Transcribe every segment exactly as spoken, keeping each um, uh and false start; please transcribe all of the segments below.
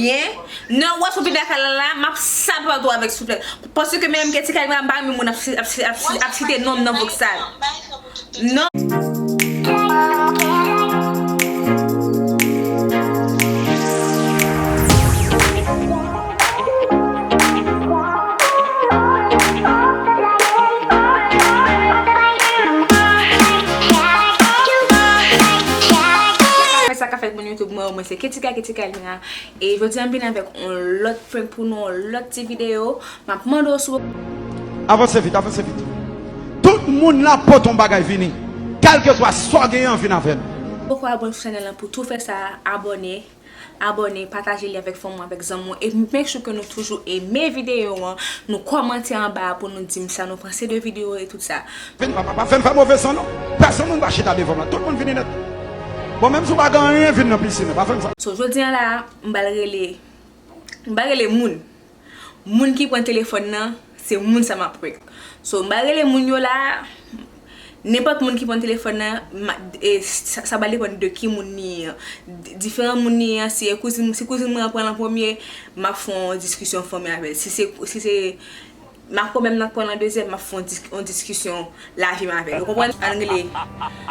Byen, non, w ap sou vin lakay la la, m ap sape w avèk souflèt. Paske menm ke ti kay la, m pa renmen moun ap, ap, ap, ap site non m nan voksal. Non. Sa ka fèt moun YouTube, mwen, mwen se Ketika, Ketika Elmira. E jodi a m vin avèk yon lòt prank pou nou, yon lòt ti videyo. M ap mande w si w Avanse vit, avanse vit. Tout moun la pote yon bagay vini. Kèlkeswa sa w genyen an, vin avè l. Poko abòne sou chanèl lan, pou tou fè sa, abòne, abòne, pataje li avèk fanmi w, avèk zanmi w. E make sure ke nou toujou eme videyo an, nou kòmante anba pou nou di m sa nou panse de videyo e tout sa. Vin, papa, pa fè m fè move san non. Pèsonn moun pa chita devan m la. Tout moun vini nèt. Bon, menm si w pa gen anyen, vin nan pisin nan. Pa fè m sa. So, jodi a la, m pral rele, m pral rele moun. Moun ki pran telefòn nan, se moun sa m ap prank. So, m pral rele moun yo la, nenpòt moun ki pran telefòn nan, ma- e sa, sa pral depann de ki moun li ye an. Di- Diferan moun li ye an, si e kouzin, si kouzin mwen an pran l an premye, m ap fè yon diskisyon fanmi avè l. Si se, si se, m ap kwè menm nan pran l an dezyèm, m ap fè yon dis- yon diskisyon lavi m avè l. Ou konprann? Ann rele,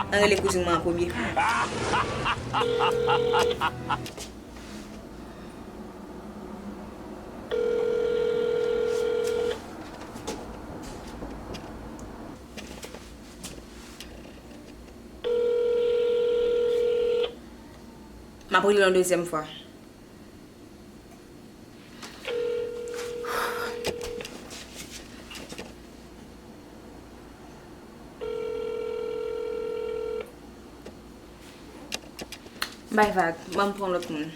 ann rele kouzin mwen an premye. M ap rele l yon dezyèm fwa. Bay vag, ban m pran lòt moun.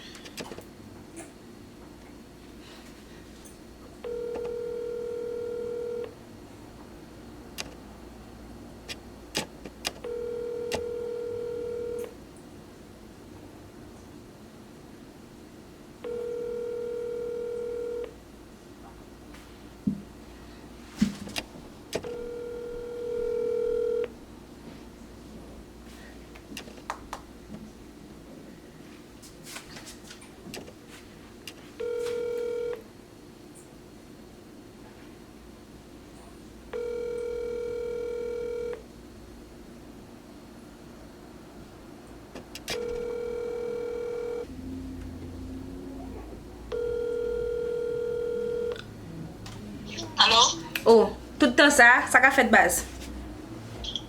Alo? Oh, tout tan sa, sa ka fèt baz?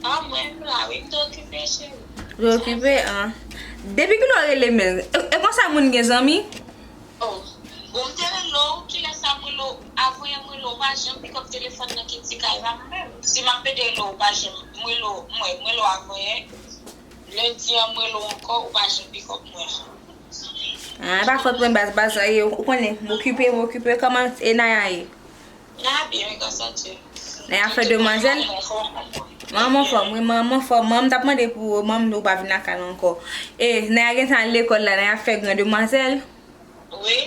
Ah, mwen la, wi, m te okipe, cheri. Ou te okipe, an. Depi kilè w rele m? E, e konsa moun gen zanmi? Oh, bon, m te rele w, kilè sa m rele w, avan yè m rele w, ou pa janm pick up telefòn nan ki ti kay la menm. Si m ap pede rele w, ou pa janm, m rele w, mwen, m rele w avan yè. Lendi an, m rele w ankò, ou pa janm pick up mwen. Ah, e pa fòt mwen, baz, baz, e, ou konnen, m okipe, m okipe, kòman e Naya ye? Naya byen, wi, gras a Dye. Naya fè demwazèl? Manman fòm, wi, manman fòm. Manman t ap mande pou manman ou pa vin lakay la ankò. E, Naya gentan al lekòl la, Naya fè gran demwazèl? Wi.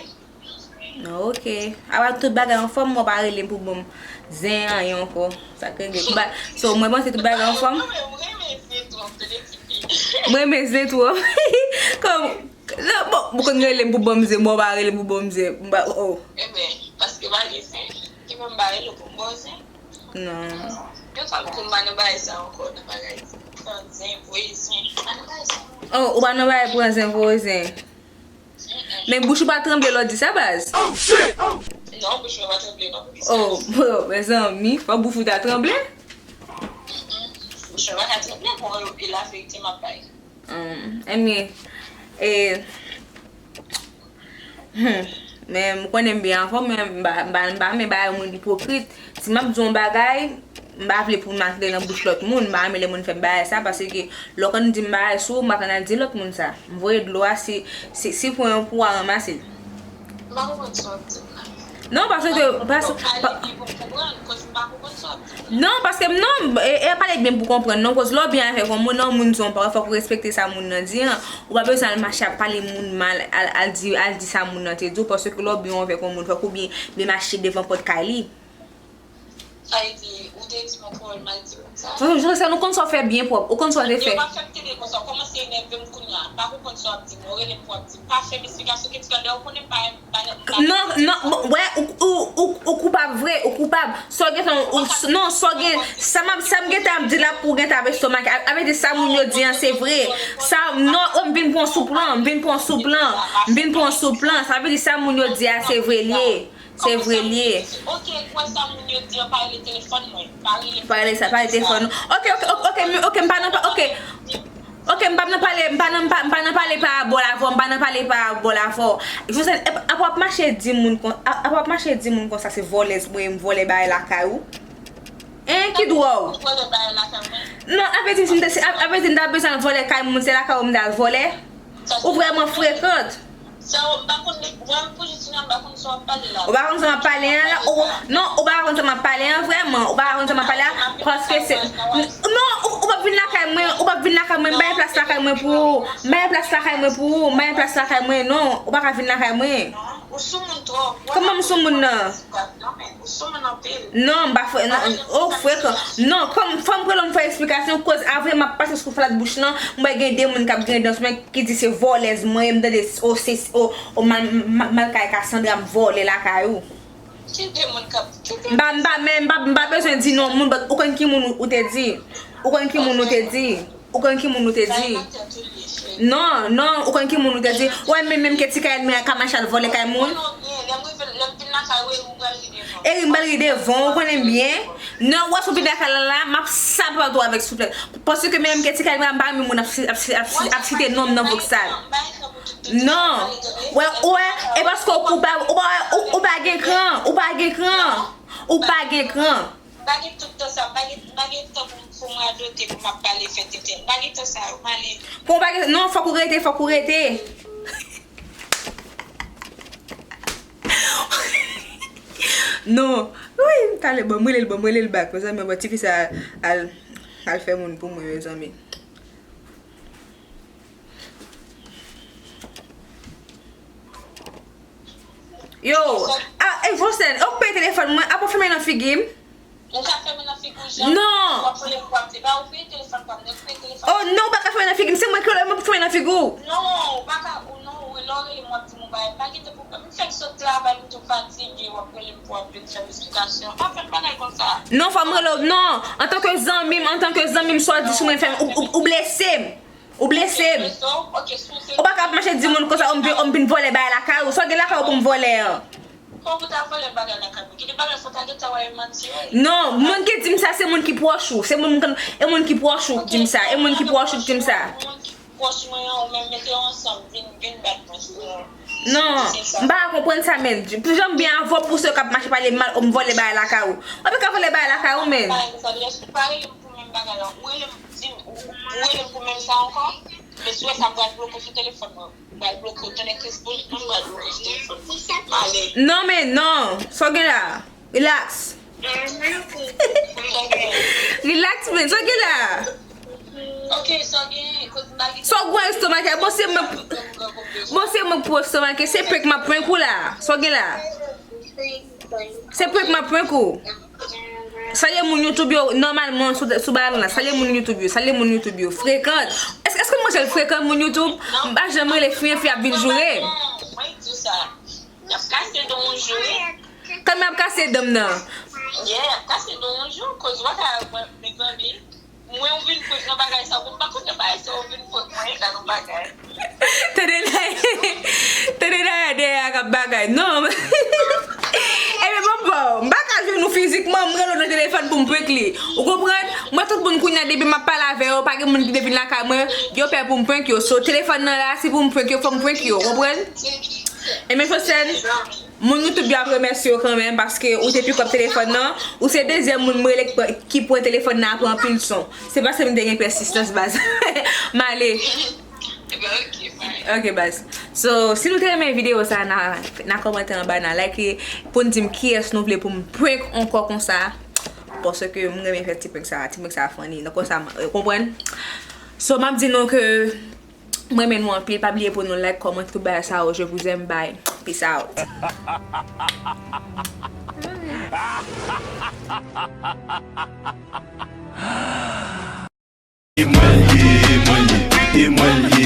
Ah, ok. Apa tout bagay anfòm, mwen pa rele m pou ban m zen anyen ankò. Sa k regle. Ba, so, mwen panse tout bagay anfòm. Mwen renmen zen twòp, tande tifi. Mwen renmen zen twòp. Kòm, non, bon, ou konn rele m pou ban m zen, mwen pa rele m pou ban m zen. M pa, oh. Ebyen, paske pa gen zen. Ki mwen m pa rele w pou m ba w zen? Non. Yon fwa m konn pa nan bagay sa ankò, nan bagay pran zen, voye zen. Pa nan bagay sa ankò. Oh, ou pa nan bagay pran zen, voye zen. Men bouch ou pa tranble lè w di sa, baz? Non, bouch mwen pa tranble, non, pou ki sa? Oh, mezanmi, fò bouch ou ta tranble? Bouch mwen pa ka tranble, bon, e laverite m ap bay. Hmm, ebyen, e, hmm, men m konnen m byen anfòm, men m pa, m pa, m pa renmen bagay moun ipokrit. Si m ap di yon bagay, m pa vle pou m al nan bouch lòt moun, m pa renmen lè moun fè m bagay sa, paske lè w konn di m bagay sou ou, m pa konn al di lòt moun sa. M voye dlo a, si, si, si pran yon pou w a ranmase l. M pa konprann sa w ap di m la. Non, paske, paske, pa- Non, paske, non, e, e pale byen pou konprann, non, koz lè w byen avèk yon moun, non, moun di yon pawòl, fòk ou respekte sa moun nan di an. Ou pa bezwen al mache ap pale moun mal, al, al di, al di sa moun nan te di w, paske lè w byen avèk yon moun, fòk ou byen, byen mache devan pòt kay li. Sa vle di, ou te di m yon pawòl mal di moun sa? Jose, nou konn sa w fè byen pwòp. Ou konn sa w te fè. Yo pa fè m tande konsa. Ou kòmanse enève m kounye a. M pa konprann sa w ap di m. Ou rele m pou w ap di m. Pa fè m esplikasyon, Ketika, lè ou konnen m pa, m pa, m pa. Non, non, bon, wè, ou, ou, ou, ou koupab vre, ou koupab. Sa w gentan, ou, non, sa w gen, sa m ap, sa m gentan ap di la pou w gentan ap estomake. A, a vle di sa moun yo di an se vre. Sa, non, oh, m vin pran sou plan, m vin pran sou plan, m vin pran sou plan. Sa vle di sa moun yo di a se vre l ye. Se vre l ye. Ok, kwè sa moun yo di an, pa rele telefòn mwen. Pa rele. Pa rele sa, pa rele telefòn nou. Ok, ok, ok, ok, m pa nan, ok. Ok, m pa nan pale, m pa nan, m pa, m pa nan pale parabòl avè w, m pa nan pale parabòl avè w. Josèn, ap, ap w ap mache di moun kon, ap, ap w ap mache di moun konsa se vòlèz mwen, m vòlè bagay lakay ou. Hein, ki dwa w? Ou vòlè bagay lakay mwen? Non, a vle di si m te, si, a, a vle di m ta bezwen al vòlè kay moun, se lakay ou m ta al vòlè? Ou vrèman frekan. Sa w, m pa konn, mwen pou jis fini an, m pa konn sa w ap pale la. Ou pa konn sa m ap pale an la? Ou, non, ou pa konn sa m ap pale an vrèman. Ou pa konn sa m ap pale an paske se, non, ou, ou p ap vin lakay mwen, ou p ap vin lakay mwen, m pa gen plas lakay mwen pou ou. M pa gen plas lakay mwen pou ou, m pa gen plas lakay mwen, non. Ou pa ka vin lakay mwen. Ou sou moun twòp. Kòman m sou moun nan? Non, m pa fre-, non, oh, frekan. Non, kòm fò m prele w m fè esplikasyon, koz a vre m ap pase sou flat bouch lan, m wè gen de moun k ap griyen dan sou mwen ki di se vòlèz mwen ye, m tande, oh, se, oh, oh, mal, mal, mal kay Cassandra, m vòlè lakay ou. Ki de moun k ap, ki de. M pa, m pa, men, m pa, m pa bezwen di non moun, but ou konn ki moun ou, ou te di. Ou konn ki moun ou te di. Ou konn ki moun ou te di? Non, non, ou konn ki moun ou te di? Ou wè menm, menm Ketika Elmi a ka mache al vòlè kay moun? Eri, m pral ri devan, ou konnen m byen. Non, ou wè si w vin lakay la la, m ap sapat ou avèk souflèt. Paske menm Ketika Elmi a, m pa renmen moun ap si-, ap si-, ap si-, ap site non m nan voksal. Non. Wè, ou wè, e paske ou koupab, ou pa, ou, ou pa gen kran, ou pa gen kran, ou pa gen kran. M pa gen tout tan sa, m pa gen, m pa gen tan pou, pou m radote, pou m ap pale, fè tenten. M pa gen tan sa yo, m ale. Pou w pa gen, non, fòk ou rete, fòk ou rete. Non. Wi, m tale, bon, m rele l, bon, m rele l back. Mezanmi, bon, tifi sa al, al fè moun pou mwen, mezanmi. Yo, a, e Josèn, ou peye telefòn mwen, apa w fèmen nan figi m? M ka fèmen nan figi w jan? Non. W ap rele m pou w ap di, ba ou peye telefòn pa m, nèg peye telefòn. Oh non, ou pa ka fèmen nan figi m, se mwen ki rele w, mwen pou fèmen nan figi w. Non, ou pa ka, ou non, ou lè w rele m w ap di m yon bagay, m pa gen tan pou, m fèk sot travay, m tou fatige, w ap rele m pou w ap vin fè m esplikasyon. Pa fè m bagay konsa. Non, fò m rele w, non, antanke zanmi m, antanke zanmi m, sa w di sou mwen fè m, ou, ou, ou blese m. Ou blese m. Ou pa ka ap mache di moun konsa, ou m vin, ou m vin vòlè bagay lakay ou. Sa w gen lakay ou pou m vòlè an? Kòm ou ta vòlè bagay lakay mwen. Gen de bagay fò w ta gentan wè e manti wi. Non, moun ki di m sa se moun ki pwòch ou. Se moun, e moun ki pwòch ou ki di m sa. E moun ki pwòch ou ki di m sa. Moun ki pwòch mwen an, ou menm mete yo ansanm, vin, vin bat mwen sou. Non, m pa ka konprann sa, men. Pou jan m byen avè w, pou se k ap mache pale mal, ou m vòlè bagay lakay ou. Ou pa ka vòlè bagay lakay ou, men. Ou pa rele m pou menm bagay la. Ou rele m, di m, ou, ou rele m pou menm sa ankò? Men si w wè sa, m pral bloke w sou telefòn mwen. M pral bloke w, tande Chris Bouch, m pral bloke w sou telefòn mwen. M ale. Non, men non. Sa w gen la? Relax. Relax, men. Sa w gen la? Ok, sa w gen, kote m pa gen. Sa w gwo estomake? Bon, se mwen, bon, se mwen k pou estomake. Se prank m ap prank ou la. Sa w gen la? Se prank m ap prank ou. Salye moun YouTube yo, nòmalman, sou, sou balon la. Salye moun YouTube yo, salye moun YouTube yo. Frekan. Èske, èske mwen sèl frekan moun YouTube? M pa janm rele fi, fi ap vin joure. Mwen di sa. Y ap kase dan w jou wi. Kòman y ap kase dan m nan? Yeah, y ap kase dan w jou. Koz w pa ka wè, mezanmi. Mwen ou vin prank nan bagay sa, ou pa konn nan bagay sa, ou vin prank mwen, gad yon bagay. Tande la, tande la dèyè a k ap bagay. Non. Ebyen, bon, bon, m pa ka jwenn ou fizikman, m rele w nan telefòn pou m prank li. Ou konprann? Mwen, tout moun kounye a, depi m ap pale avè yo, pa gen moun ki te vin lakay mwen, yo pè pou m prank yo. So, telefòn nan la, se pou m prank yo, fò m prank yo, ou konprann? Ebyen, Josèn, moun YouTube yo ap remèsye w kanmenm paske ou te pick up telefòn nan. Ou se dezyèm moun mwen rele ki pran, ki pran telefòn nan apre anpil son. Se paske m te gen pèsistans, baz. M ale. Ok, bye. Ok, baz. So, si nou te renmen videyo sa, na, na kòmante anba, na like li, pou n di m kiyès nou vle pou m prank ankò konsa. Paske m renmen fè ti prank sa, ti prank sa funny. Donk, konsa, ou konprann? So, m ap di nou ke m renmen nou anpil. Pa bliye pou nou like, kòmante, tout bagay sa yo. Je vous aime, bye. Peace out. E mwen l ye, e mwen l ye, e mwen l ye.